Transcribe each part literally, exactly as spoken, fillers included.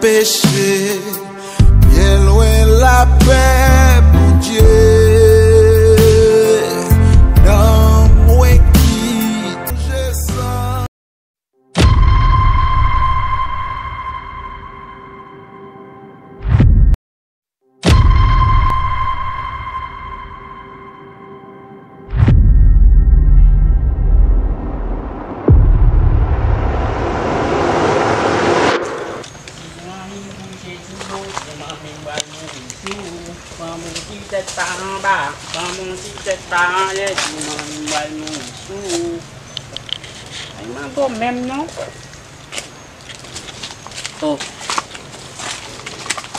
Peche, byen lwen lapè Bondye. Nan mwen ki danje san. Manmi bouje dlo, manmi pral mouri sou ou. Granmoun ki tèt pa anba, granmoun ki tèt pa anlè, di manmi pral mouri sou ou. Ay, mango menm non. Oh.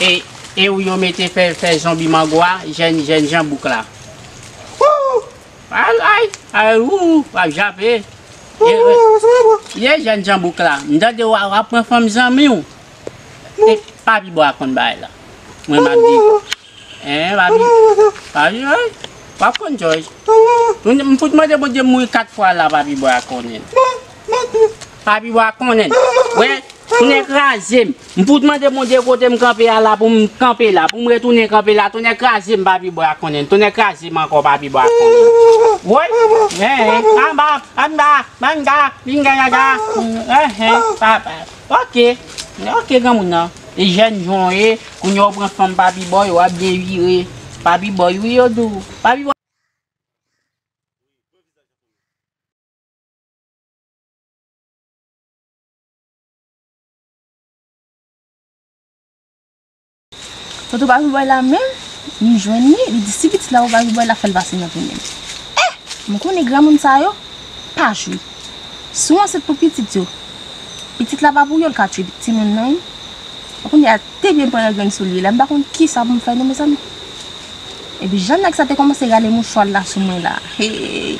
E, e ou yo mete fè, fè zonbi mango a, jèn, jèn janbouk la. Wou! Ay, ay, ay, wou, w ap jape. E, e, ye jèn janbouk la. M tande w a, w ap pran fanm zanmi w. E, papi bò a konn bagay la. Mwen m ap di. Hein, papi. Papi, hey. W ap konn, George. M fout mande Bondye m mouri kat fwa la, papi bò a konnen. Papi bò a konnen. Wè, tounen kraze m. M fout mande Bondye kote m kanpe a la pou m kanpe la. Pou m retounen kanpe la. Tounen kraze m, papi bò a konnen. Tounen kraze m ankò, papi bò a konnen. Wè, hein, hein. Anba, anba, manga, linga, yaga. Hein, hein, papa. Ok. Ok, granmoun nan. E jèn jan w ye, kounye a w pran fanm papi bòy, w ap byen vire. Papi bòy, wi, yo di w. Papi bòy. Tonton papi bòy la menm, m jwenn li, li di si pitit la pou papi bòy la fè l pase nan tounen l. Eh! M konnen granmoun sa yo pa jwe. Si w ansent pou pitit yo, pitit la pa pou yo, l ka tchwe timoun nan, wi. Kounye a, te byen pran yon grenn soulye la, m pa konn kisa pou m fè non, mezanmi. Epi jan nèg sa te kòmanse rale mouchwa l la sou mwen la. Hey!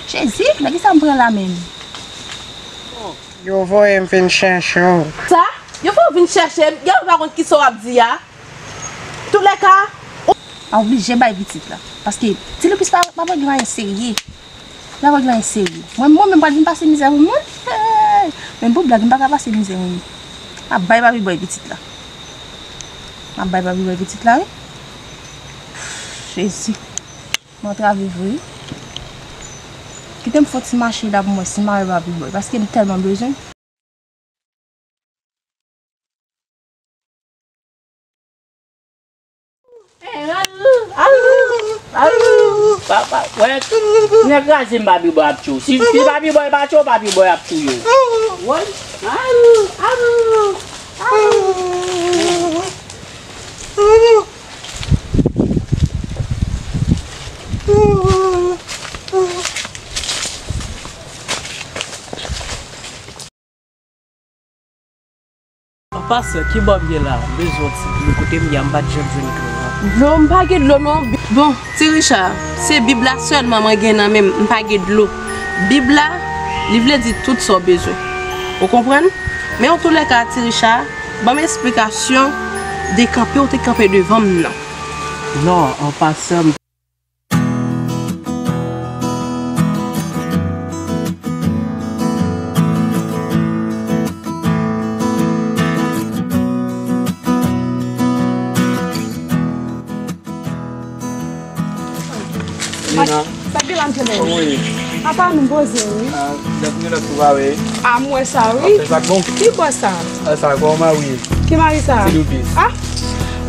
Jezi, nan kisa m pran la menm? Yo voye m vin chèche w. Sa? Yo fè w vin chèche m? Yo pa konn kisa w ap di a. Toulèka, ou pa oblije bay pitit la. Paske Ti Loupis pa, pa pral gen anyen serye. Li pa pral gen anyen serye. Mwen, mwen menm pral vin pase mizè pou moun. Hey! Menm pou blag, m pa ka pase mizè pou moun. M ap bay papi bòy pitit la. M ap bay papi bòy pitit la, wi. Jezi. M antrave vre. Kite m fè yon ti mache la pou m wè si m a wè papi bòy. Paske m tèlman bezwen. Alou, alou, alou, papa, wè, nèg kraze m papi bòy ap tchou. Si, si papi bòy pa tchou, papi bòy ap tchou yo. Wè, alou, alou, alou. An pasan, kibò m ye la? M bezwen yon ti dlo. Kote m ye a, m pa t janm jwenn dlo, non. Dlo, m pa gen dlo, non. Bon, Ti Richa, se Bib la sèlman mwen gen nan men m, m pa gen dlo. Bib la, li vle di tout sa w bezwen. Ou konprann? Men antoulèka, Ti Richa, ban m esplikasyon de kanpe w te kanpe devan m nan. Non, an pasan, m Lina. Sa k gen la, m tande? Kòman w ye? Apa nou poze, wi. Ah, dat nou lòt tou pa wè. Ah, m wè sa, wi. Apre sa k bon? Ki bò sa? Ah, sa kòman w ye? Ki mari sa? Ti Loupis. Ah,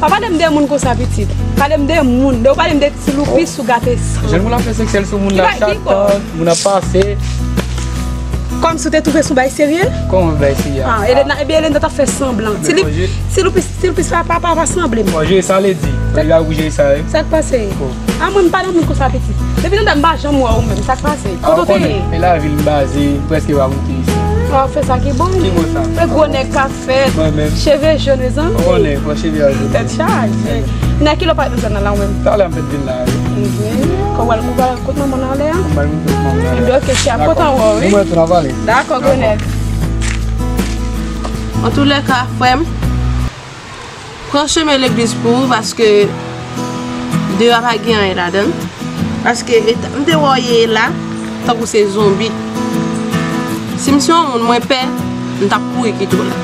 pa pale m de moun konsa, pitit. Pale m de moun. Lè w pale m de Ti Loupis, ou gate san. Jèn moun ap fè seksyèl sou moun la, chak tan moun ap pase. Kòmsi w te twouve sou bay serye? Kòman bay serye? Ah, Elena, ebyen Elena t ap fè sanblan. Ti Loupis, Ti Loupis pa, pa, pa, pa sanble m. Bon, jere sa, Lady. Sa li la pou jere sa, wi. Sa k pase? Ah, mwen, m pa nan moun konsa, pitit. Depi lontan, m pa janm wè w menm. Sa k pase? Kote w te ye? E lavi m baze, m prèske pa moute isi. W ap fè sa ki bon. Ki bon sa? E gwo nèg k ap fèt, cheve jòn, mezanmi. Ou konnen, fò cheve a jòn. Tèt chaje. Nan ki lè w pa t nan zòn nan la, ou menm? Talè m fèk vin la, wi. Kò w al, ou pral kot manman w anlè a? M pral kot manman w anlè a. Ebyen, ok, chè, m kontan wè w, wi. Nou mwen tou nan pale. Dakò, gwo nèg. Antoulèka, frè m, pran chemen legliz pou ou, paske deyò a pa gen anyen ladan l. Paske eta m te wè w ye la, tankou se zonbi. Si m se yon moun mwen pè, m t ap kouri kite w la.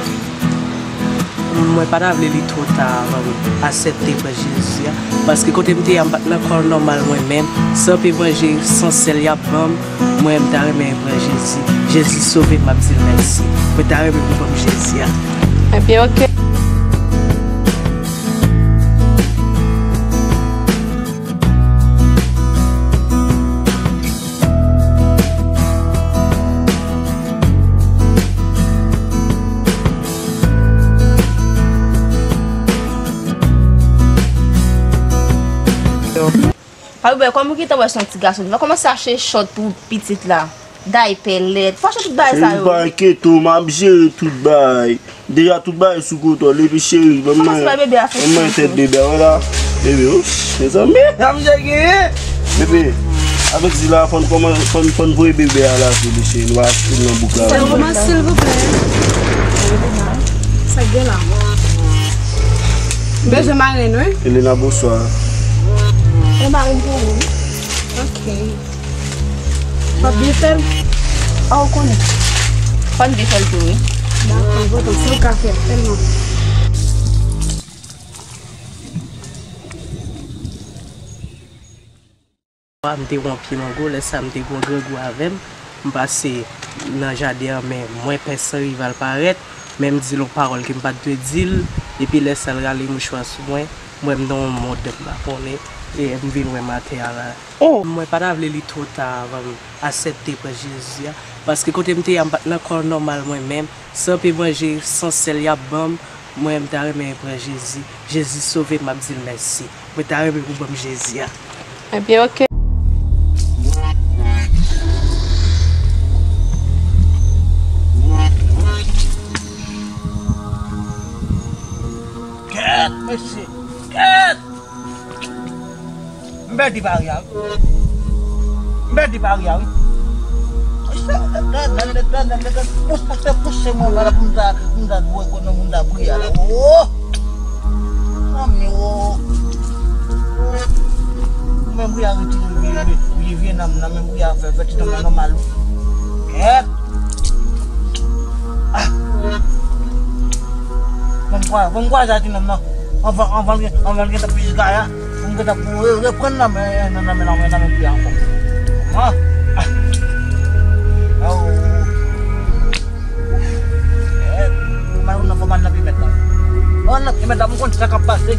Mwen pa ta vle li twò ta avan m aksepte pran Jezi a, paske kote m te ye a, m pa t nan kò nòmal mwen menm, se anpil manje san sèl y ap ban m, mwen m ta renmen pran Jezi. Jezi sove m, m ap di l mèsi. Mwen ta renmen pou ban m Jezi a. Ebyen, oke. Papi bòy, kòm ou gentan wè se yon ti gason, li va kòmanse achte chòt pou pitit la. Daypè, lèt, fò achte tout bagay sa yo. Cheri, pa enkyete w, m ap jere tout bagay. Deja tout bagay sou kontwòl, epi cheri, ban mwen, ban mwen tèt bebe a, wè la. Bebe, ouch, mezanmi, sa misye genyen. Bebe, avèk di la, fò n kòman, fò n, fò n voye bebe a lave li, cheri, nou pa achte l nan bouk la. Sèlman, silvouplè. Sa k gen la? Bezwen marenn, wi. Elena, bonswa. E marenn pou ou. Ok. W ap byen fè l? A, ou konnen. Fò n byen fè l tou, wi. Dakò, enpòtan, si w ka fè l, fè l non. M te wè yon pye mango, lè sa m te gen yon grangou avè m. M pase nan jaden an, men mwen pè san rival parèt, men m di l yon pawòl ke m pa t dwe di l, epi lè sa l rale mouchwa sou mwen, m wè m nan yon mond m pa konnen, e m vin wè m atè a la. Oh! Mwen pa ta vle li twò ta avan m aksepte pran Jezi a, paske kote m te ye a, m pa t nan kò nòmal mwen menm, se anpil manje san sèl y ap ban m, mwen m ta renmen pran Jezi. Jezi sove m, m ap di l mèsi. Mwen ta renmen pou ban m Jezi a. Ebyen, oke. Kèt, mesye! Kèt! M pèdi pari a wi. M pèdi pari a wi. Letènèl, Letènèl, Letènèl, pouse, pouse, pouse mwen la pou m ta, pou m ta dwe konnen moun ta priye a la. Oh! Zanmi, oh! Mwen priye a retire vye, vye, vye nanm nan, mwen priye a fè, fè ti nanm nan nòmal wi. Kèt! Ah! Ban m kwaze, ban m kwaze a ti nanm nan. Anvan, anvan l gen, anvan l gen tan plis gaya, pou m gen tan pou re-, reprann nan men, nan, nan men, nan men, nan men pye ankò. Ah! Ah! Oh! Eh, mal nan fò mal nan pye mèt la. Oh, nan pye mèt la, m konn sa k ap pase.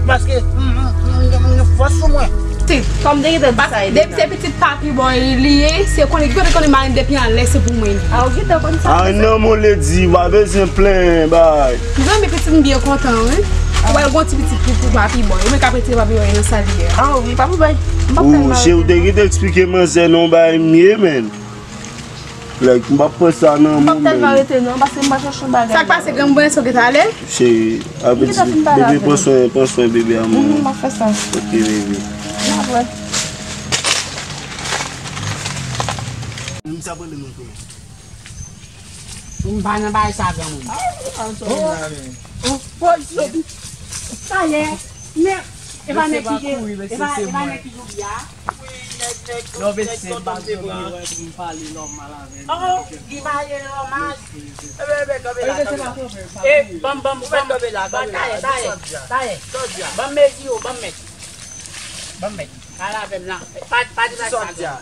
Paske, m, m, m, m, m gen fòs sou mwen. Ti, kòm de gentan di sa, depi se pitit Papi Bòy li ye, se konnen, ki kote konnen marenn depi anlè, se pou mwen li. A, ou gentan konn sa. Ay, non, mon lady, pa bezwen plenyen, bay. Mezanmi, pitit m byen kontan, wi. Ou wè l gon ti pitit pou, pou Papi Bòy. Ou menm k ap retire Papi Bòy nan sa li ye a. A, wi, Papi Bòy. M p ap fè l mal. Cheri, ou te gentan eksplike manzè non, bay, m ye, menn. Like, m p ap pran sa nan men w, menn. M p ap tèlman rete non, paske m pa chèche yon bagay. Sa k pase, granmoun, bèlè, sa w gentan ale? Cheri, apre di, bebe, pran swen, pran swen bebe a, manman. Mhm, m ap fè sa. Ok, bebe. M ap wè. M sa pran de moun tou. M pa nan bagay sa, granmoun. Ah, ah, sorry, man. Oh, oh, oh, sorry. Sa ye, men, e pa nèg ki, e pa, e pa nèg ki joubya. Non, mesye, m pa bezwen pou m pale nòmal avè l. Oh, li pale nòmal. Ebe, ebe, kanpe la, kanpe la. E, ban m, ban m, ban m, ban m, taye, taye, taye. Ban m mezi yo, ban m mèt. Ban m mèt. Pale avè m la. Pa, pa di sa. Sa w di a?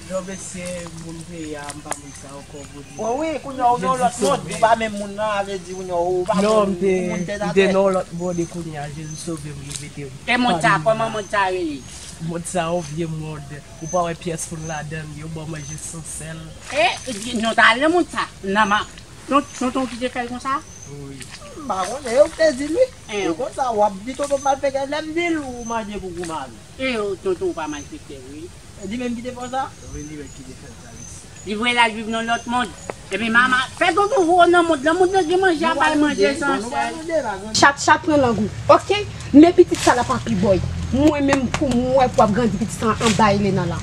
Non, mesye, moun peyi a, m pa moun sa ankò, bro. Bon, wi, kounye a ou nan lòt mond, ou pa menm moun nan, a vle di kounye a ou pa moun, ou moun tèt atè. Non, m te, m te nan lòt mond, e kounye a, Jezi sove m, li mete m. E mond sa, kòman mond sa rele? Mond sa, yon vye mond. Ou pa wè pyès moun ladan l, yo ba w manje san sèl. E, non, ta al nan mond sa, nan ma, ton, tonton ki te fè l konsa? Wi. M pa konnen, e ou te di l wi. E konsa, w ap di tonton malfektè, lè m di l, ou manje pou gou mari. E tonton ou pa malfektè vre. E li menm ki te fè w sa? Wi, li menm ki te fè l sa, mesye. Li voye l al viv nan lòt mond. Epi mama, fè tonton voye w nan mond lan, mond lan gen manje, a bay manje san sèl. Chat, chat pran lang ou. Ok? Men pitit sa la Papi Bòy. Mwen menm pou mwen pou ap grandi pitit sa anba Elena la.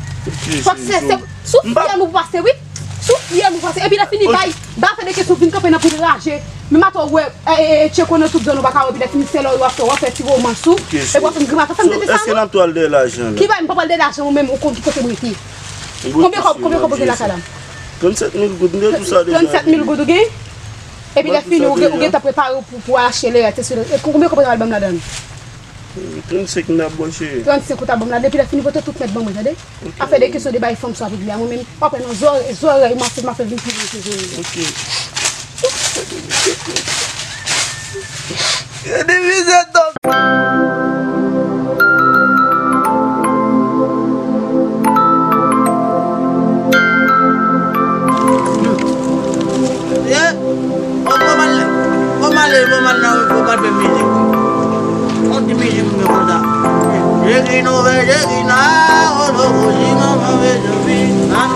Fòk se, se sou fyèl ou pase wi. Sou fyèl ou pase. Epi lè fini bay, bay fè de kesyon vin kanpe nan pou raje. Men maten w wè, e, e, e, tcheko nan tout zòn ou pa ka wè, epi lè fini se lè w ap fè, w ap fè ti romans ou. Epi w ap fè grimas, sa m te fè sa non. Èske n ap tou al dèyè lajan la? Ki bay, m pa pral dèyè lajan ou menm, ou konn ki kote m rete. Konbyen kòb, konbyen kòb ou gen lakay la? Trannsèt mil goud, m te di w sa deja. Trannsèt mil goud ou gen? Epi lè fini, ou gen, ou gentan prepare w pou, pou achte lerès, eswil. E konbyen kòb ou ta pral ban m ladan l? Trannsenk m ta ba w, cheri. Trannsenk ou ta ban m ladan, epi lè fini, pote tout nèt ban mwen, tande? Ok. Afè de kesyon de bay fanm sa avèk li a, mwen menm, w ap wè nan zòrèy, zòrèy, m ap fè, m ap fè vin pi vin ke zòrèy. Ok. Yo divize tonton. Ye, o, fò m al, fò m ale, fò m al nan, fò m al fè mizik. On ti mizik mwen konsa. Jezi nouvèl, Jezi na, o loko, si manman mezanmi, nan.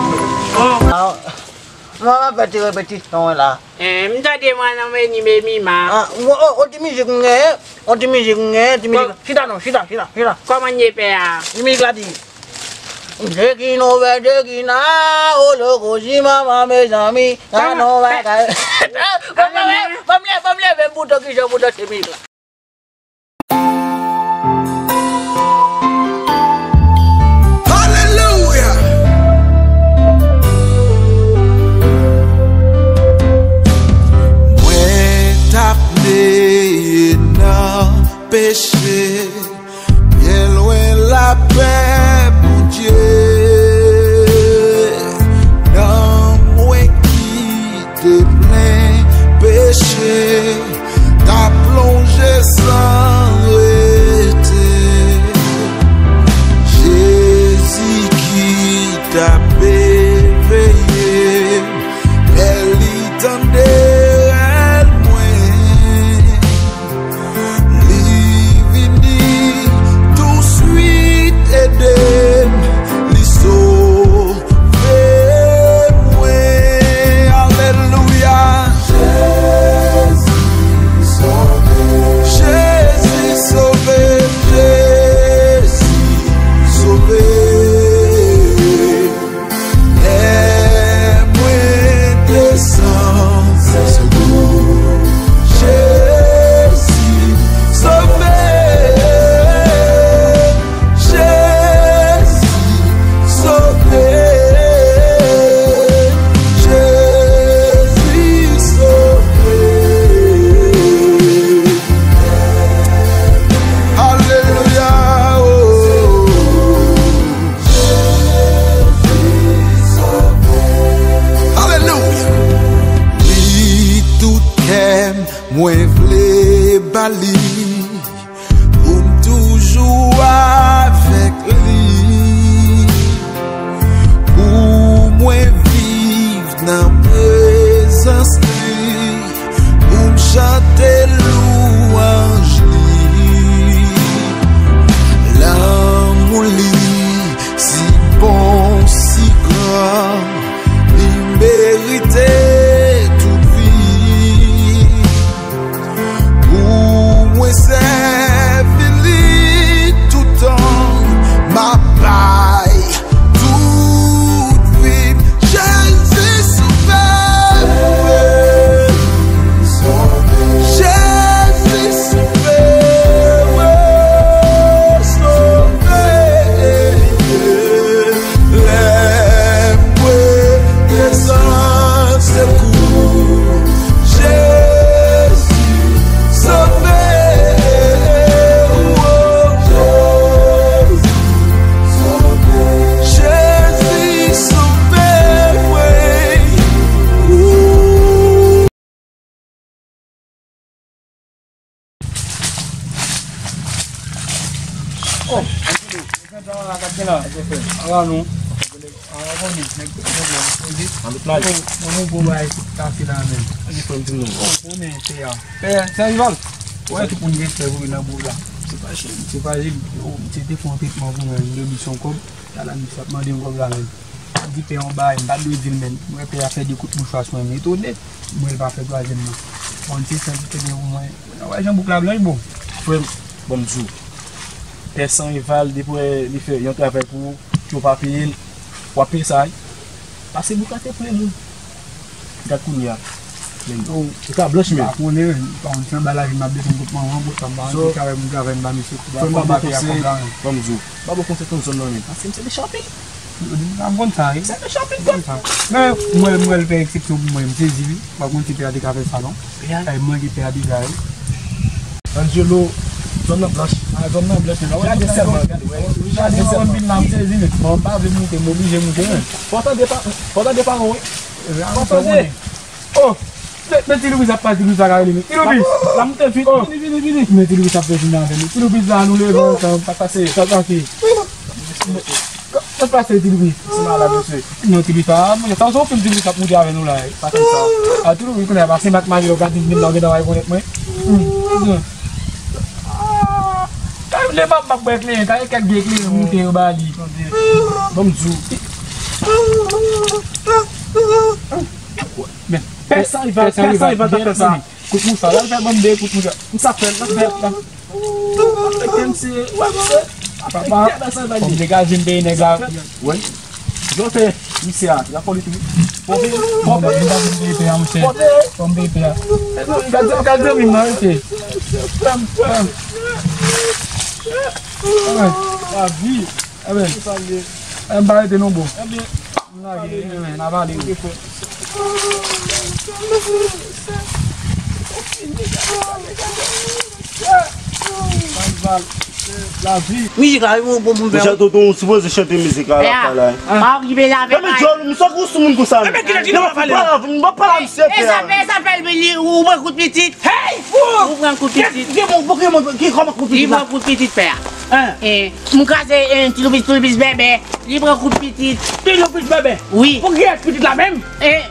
Mwen ap fè ti repetisyon la. Eh, m tande mwen nan meni Memima. Ah, o, o, o, ti mizik m genyen, o, ti mizik m genyen, ti mizik. Chita non, chita, chita, chita. Kòman ye pè a? Ti mizik la di. Jeki nouvèl, jeki na, o loko, si manman, mezanmi, nan nou bagay. Ban m leve, ban m leve, ban m leve, m pou to kijan pou to ti mizik la. Alelouya! Mwen t ap neye nan peche, byen lwen lapè Bondye. Nan mwen ki te plen peche, t ap plonje san rete. Jezi ki t ap eveye m, lè li tande rèl mwen. Li vini touswit ede m, li sove mwen. Alelouya. Jezi sove, Jezi sove, Jezi sove. Lè mwen desann, se sou Jezi sove. Jezi sove. Jezi sove. Alelouya, oh. Alelouya. Li tout kè m, mwen vle ba li, pou m toujou avèk li, pou mwen viv nan prezans li, pou m chante lwanj li. Lanmou li si bon, si gran, li merite tout vi. Pou mwen sèvi li toutan, m ap bay tout vi m. Jezi sove mwen. Jezi sove mwen. Sove. Lè mwen bezwen sekou, Jezi sove. Jezi sove mwen. Oh, Angelou, ou gentan la, sa k gen la? Ala nou. Ala konnen, nèg tout pwoblèm poze. An tout laj. Bon, bon, bon, bay, kase la menm. Ann frè m di nou. Bon, konnen, pè a. Pè, se rival. Ou wè tout moun gen frè vre nan boul la. Se pa jil. Se pa jil. Yo, se te fè yon tretman pou mwen, de misyon kòb. Ala misyon ap mande yon kòb la menm. Di pè yon bagay, m pa t dwe di l menm. M wè pè a fè de kout mouchwa sou mwen, m etone. M wè l pa fè twazyèm nan. Bon, se sa ki te gen pou mwen. Ou wè jan bouk la blanch, bon. Frè m, ban m di w. Pè san rival, depi w wè li fè yon travay pou ou, ke w pa peye l, w ap peye sa, wi. Paske bouk la te plen moun. Gad kounye a. Men, ou ka blanch, men. Pa konnen, pa konn si anba lavi m ap desann kot manman, kot pa m, pa konn ki travay moun travay, m ba misye kou ba kòb la, pa peye a kòb la, men. Ban m di w. M pa ba w konsèy nan zòn nan, men. Paske m se de chanpil. M konn sa, wi. Se te chapit. M konn sa. Men, mwen, mwen, l fè eksepsyon pou mwen, m sezi, wi. M pa konn si pè a te ka fè sa, non. Ay, mwen ki pè a deja, wi. Angelo, zòn nan blanch. A, zòn nan blanch, men. Gade sèlman, gade, wè. Gade sèlman. Anpil la, m sezi, men. Bon, m pa vle moute, m oblije moute, men. Fò tande pa, fò tande pa, wi. Fò tande. Oh! Men, men Ti Loupis ap pase, Ti Loupis pa ka rele, men. Ti Loupis! La moute vit. Oh! Vini, vini, vini. Men Ti Loupis ap fè fim nan avè nou. Ti Loupis la, nou leve ansanm. Sa pase. Sa pase. Sa pase, Ti Loupis? Se malad, mesye. Non, Ti Loupis pa, mwen, sa se yon fim Ti Loupis ap moute avè nou la, wi. Pa fè sa. A, Ti Loupis, kounye a, pase mak mari yo, gade vin la, gen dwa rekonèt mwen. Hmm. Ka le m ap, m ap bwè kleren, ka gen kèk vye kleren moute yo ba li. Ban m di w. Men, pè Sanival, pè Sanival ta fè sa. Kout mouchwa, l al fè bann de kout mouchwa. M sa fè l, l ap fè l. Papa, fò m degaje m peye nèg la. Wi. Jan w fè misye a, l ap fè w li tou. Fò m peye, fò m peye. Fò m peye pè a, monchè. Fò m peye pè a. Gade, gade zanmi m nan, mesye. Frè m, frè m. Lavi. Ebyen, m pa rete non, bro. M lage, ebyen, n a pale, wi. Mizik la, wi, bon, bon, bon. Monchè, tonton, ou sipoze chante mizik la, la, la. Pa okipe l avè m. Djòl, m sou kou sou moun konsa. Ebyen, ki lè, ki lè w ap pale la? M pa pale a misye. E sa fè, sa fè l vini, ou pran kout pitit. Hey, fou! Ou pran kout pitit. Ki, ki, ki, ki, ki, kòman kout pitit la? Li pran kout pitit, pè a. Hein? Eh, m kraze, eh, Ti Loupis, Ti Loupis bèbè. Li pran kout pitit. Ti Loupis bèbè? Wi. Pou kiyès pitit la menm? Eh,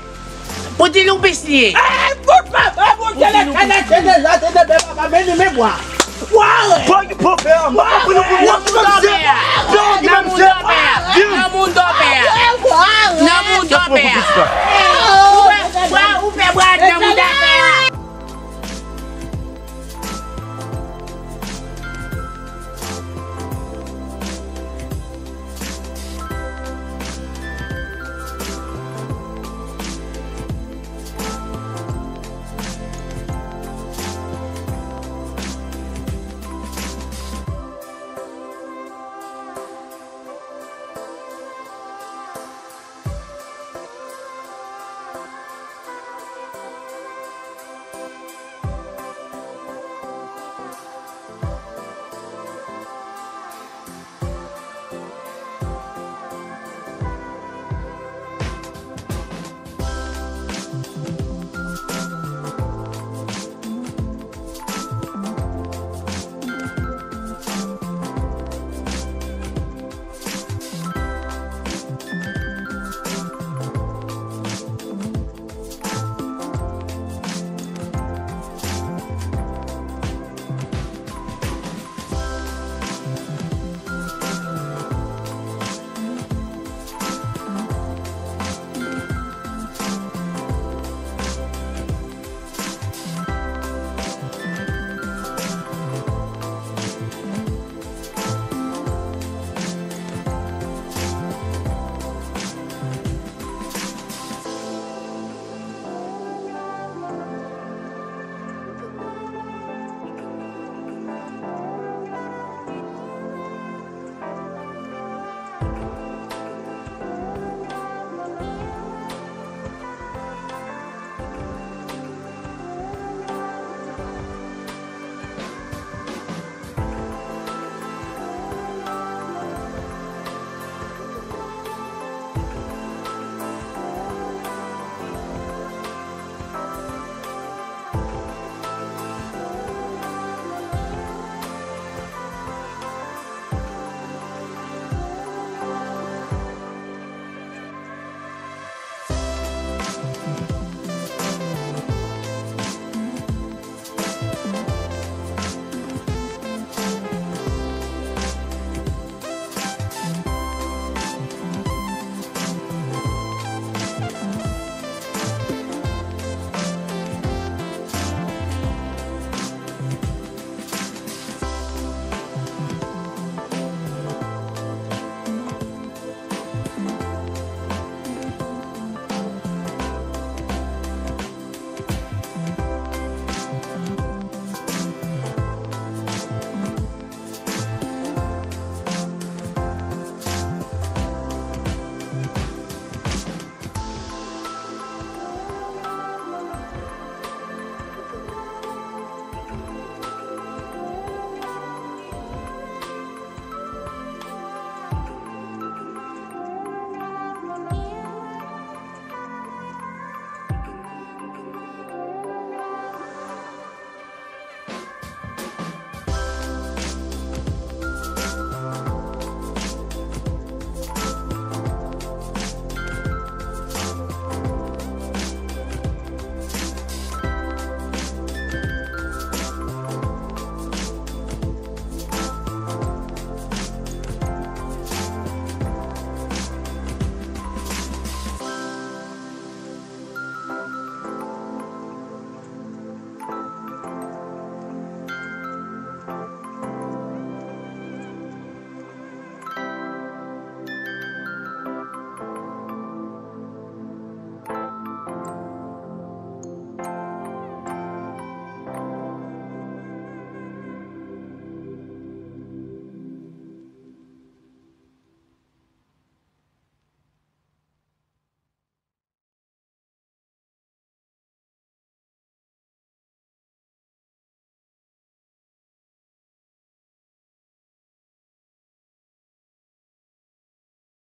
pou Ti Loupis li ye. Eh, fout pa, eh, bon, tele, tele, tele, la, tele, bèbè, pa, men, men, bwa. Bwa, eh. Bwa, ki pwofè, bwa, pou nou, pou nou, pou nou, pè a. Nan moun dò pè a. Nan moun dò pè a. Nan moun dò pè a. Ou fè, bwa, ou fè bwa nan moun dò.